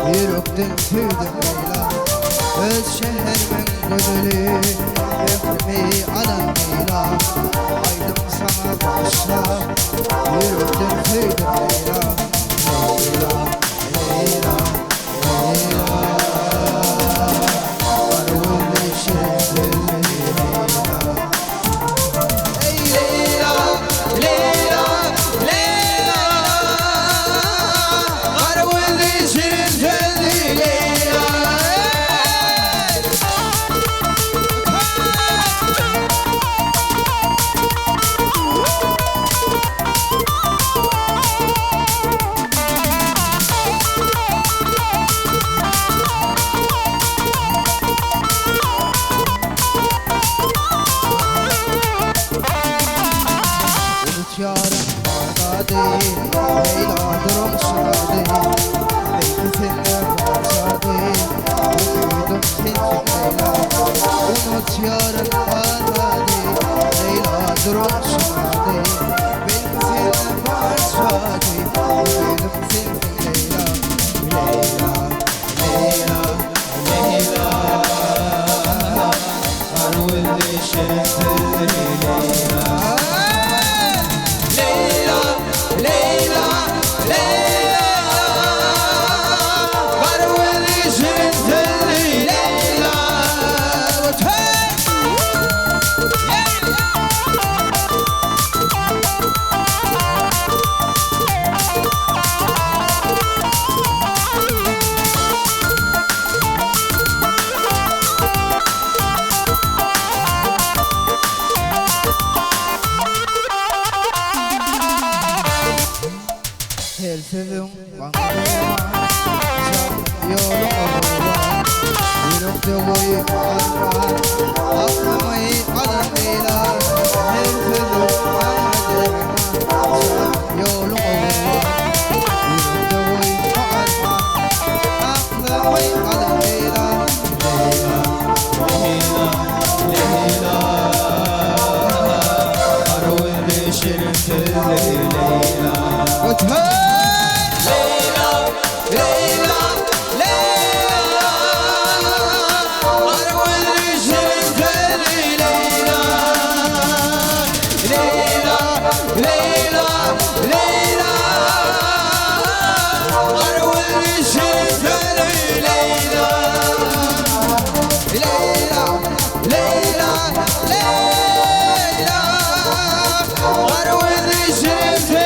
Ýürekden söýdüm Leýla. Öz şäherimiň gözeli, Mährimi alan Leýla. Aýdym saňa bagyşlap, Ýürekden söýdüm Leýla. Leýla, Leýla, Leýla. Gara gözli şirin sözli Leýla. Eý Leýla, Leýla, Leýla. Gara gözli şirin sözli Leýla. Unut ýarym Bagdady, Leýla durmuşyň ady. Belki sende bar jady, Umydym sensiň Leýla. Unut ýarym Bagdady, Leýla durmuşyň ady. Belki sende bar jady, Umydym sensiň Leýla. Leýla, Leýla, Leýla. Gara gözli şirin sözli Leýla. Leýla, Leýla, Leýla. Gara gözli şirin sözli Leýla. Her sözüň maňa derman, Janym ýoluňa gurban. Ýürekde goýup arman, Aklymy alan Leýla. Her sözüň maňa derman, Janym ýoluňa gurban. Ýürekde goýup arman, Aklymy alan Leýla. Leýla, Leýla, Leýla. Gara gözli şirin sözli Leýla. Leýla, Leýla, Leýla. Gara gözli şirin sözli Leýla. Leýla, Leýla, Leýla. Gara gözli şirin sözli Leýla. Leýla, Leýla, Leýla. Gara gözli şirin.